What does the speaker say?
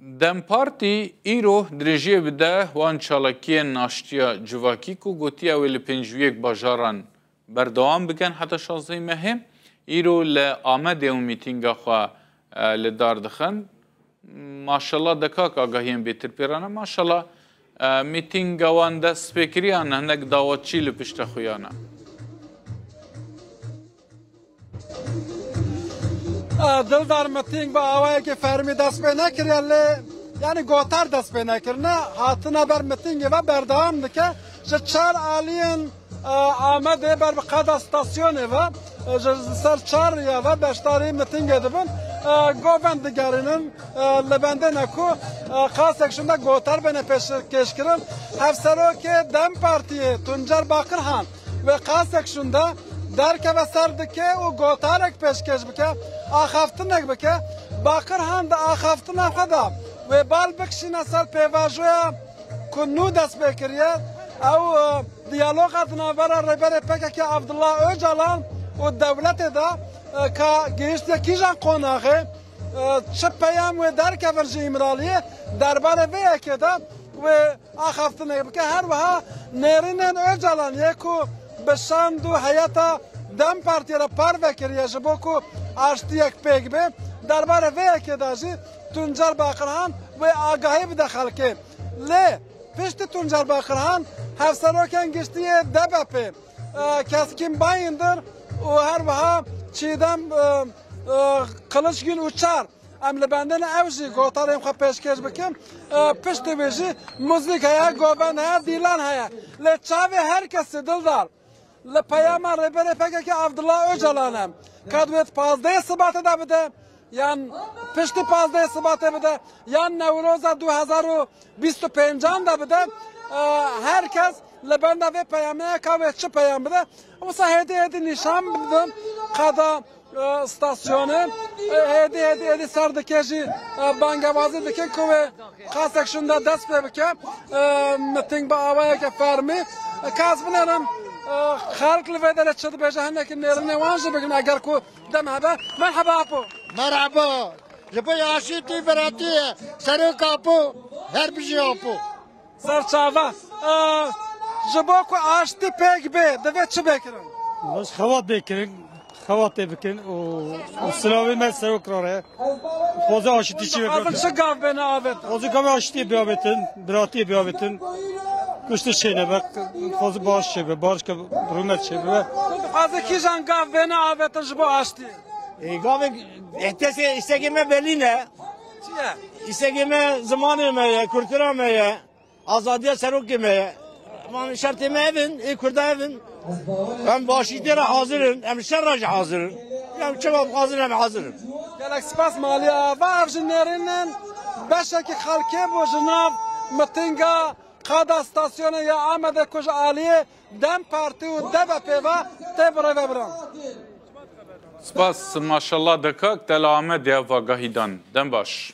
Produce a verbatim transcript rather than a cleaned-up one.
DEM Partî îro dirêjiyê bide wan çalakiyên aştiya civakî ku gotiye wê li pêncî û yek bajaran berdewam bikin heta şazdehê mehê. Îro li Amedê ew mîtînga xwe, e, li dar dixin. Maşallah de kak agahiyên bêtir pê re ne. Maşallah, e, mîtînga wan dest pê kiriyan, hinek dawetçî li pişta xuya ne. Dildar, mitîng bi awayekî fermî dest pê nekiriye lê, yanî gotar dest pê nekirine, hatine ber mitîngê ve berdewam dike. Ji çar aliyên, e, Amedê ber bi qada stasyonê ve, e, ji ser çar riya ve beşdarî mitîngê dibin. E, govend digerînin, e, li bendê ne ku, e, qasek şûnde gotar bêne pêşkêşkirin. Hevserokê DEM Partiyê Tuncer Bakirhan wê qasek şûnde derkeve ser dike û gotarek pêşkêş bike, axaftinek bike. Bakirhan di axaftina xwe de wê bal bikişîne ser pêvajoya ku nû dest pê kiriye. Ew, e, diyaloga di navbera Rêberê P K K Abdullah Ocalan û dewletê de, e, ka gihiştiye kîjan qonaxê, e, çi peyam wê derkevin ji Îmraliyê derbarê vê yekê de wê axaftinê bike. Her wiha nêrînên Ocalan yê ku bi şand û heyeta DEM Partiyê re parve kiriye ji bo ku aştiyek pêk bê, derbarê vê yekê de jî Tuncer Bakirhan wê agahî bide xelkê. Lê piştî Tuncer Bakirhan hevserokên giştî yê D B P, e, Keskîn Bayindir û her wiha Çiğdem, e, e, Kılıçgün Uçar. Em li bendê ne, ew jî gotarên xwe pêşkêş bikin. E, piştî wê jî muzîk heye, govend heye, dîlan heye. Lê çavê her kesî, Dildar, li peyama Rêberê P K K Abdullah Ocalan e. Ka divê pazdehê Sibatê de bide, yan piştî pazdehê Sibatê bide, yan Newroza du hezar û bîst û pêncan de bide. E, her kes li benda vê peyamê ye, ka wê çi peyam bide. Wisa hêdî hêdî nîşan bidin qada, e, stasyonê. E, hêdî hêdî hêdî ser dike jî, e, bangewazî dikin ku wê qasek şûnde dest pê bike. E, miting bi awayeke fermî. E, ka ez binêrim, e, xelk li vê derê çi dibêje, hinekî nêrînê wan jî bigirin eger ku dem hebe. Merheba apo. Merhaba. Ji bo aşîtî biratiyê serok apo, her bijî apo. Serçava. E, ji bo ku aştî pêk bê, divê çi bê kirin? Bes xebat bê kirin, xebatê bikin û, û silavê me serok re. Xwezî aşitî çi Dixwazin bê? Çi gav bêne avêtin? Xwezî gav aşitî bê avêtin, biratî bê avêtin. Kuştiş çêne be, xwezî baş çêbe, baş ke rûmet çêbe. Tu dixwazî kîjan gav bêne avêtin ji bo aştî? E, gavê, e, tesê, îstekê me belî ne. Çi ye? Îstekê me zimanê me ye, kultura me ye. Azadiya serokê me ye. Em şertê me ev in, ê Kurda ev in. Em bi aşîtê re hazir in, em şer re jî hazir in. Em çima hazir in, em hazir in. Gelek spas Maliya. Va ev ji nêrînên beşekî xelkê bû ji nav mitinga qada stasyonê ya Amedê ku ji aliyê DEM Partî û D B P ve tê birêvebirin. Spas, maşallah dekak te li Amedê ev agahî dan. Dem baş.